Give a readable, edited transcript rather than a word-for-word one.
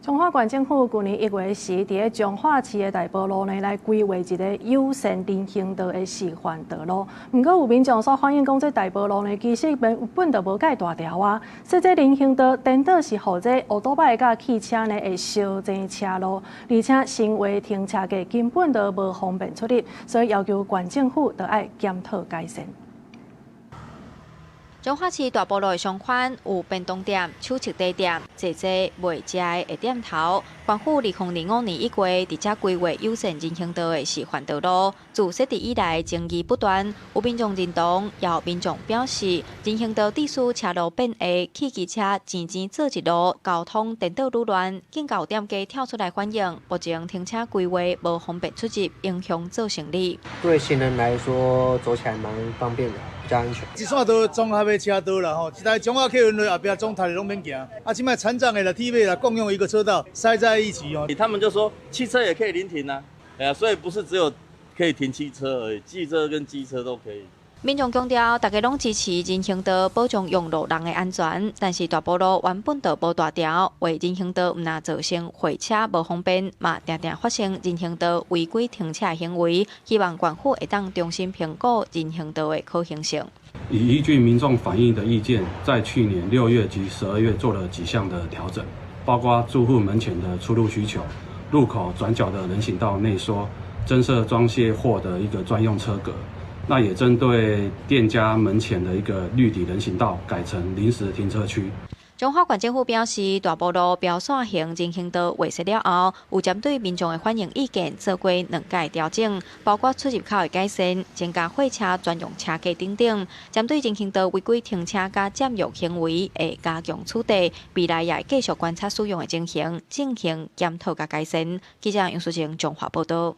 彰化縣政府舊年1月時，佇咧彰化市的大埔路呢，來規劃一个友善人行道的示範道路。毋過有民眾所反映講，這大埔路呢，其實本本就無蓋大條啊。設這人行道，顛倒是予這歐多擺佮汽車呢會相爭車路，而且新劃停車格根本就無方便出入，所以要求縣政府著愛檢討改善。彰化市大埔路的商圈有便當店、手冊茶店、濟濟賣食的的店頭。縣府2025年1月，佇遮規劃友善人行道的示範道路，自設置以來爭議不斷。有民眾認同，也有民眾表示，人行道致使車路變狹，汽機車前前做一路，交通顛倒愈亂。更有店家跳出來反映，目前停車規劃無方便出入，影響做生意。對行人來說，走起來蠻方便的，比較安全。一線道綜合的車道啦吼，一台彰化客運來後壁總台攏免行，啊，這擺殘障的啦、鐵馬啦，共用一個車道，塞在一起哦。他們就說汽車也可以臨停啊，哎呀，所以不是只有可以停汽車而已，汽車跟機車都可以。民眾強調，大家攏支持人行道保障用路人的安全，但是大埔路原本就無大條，劃人行道毋但造成貨車無方便，嘛定定發生人行道違規停車行為。希望縣府會當重新評估人行道的可行性。已依據民眾反映的意見，在去年6月及12月做了幾項的調整，包括住戶門前的出入需求、路口轉角的人行道內縮、增設裝卸貨的一個專用車格。那也針對店家門前的一個綠底人行道改成臨時停車區。彰化縣政府表示，大埔路標線型人行道劃設了後，有針對民眾的反映意見做過兩屆調整，包括出入口的改善、增加貨車專用車格等等。針對人行道違規停車佮佔用行為，會加強處罰，未來也會繼續觀察使用的情形，進行檢討佮改善。記者楊淑靜彰化報道。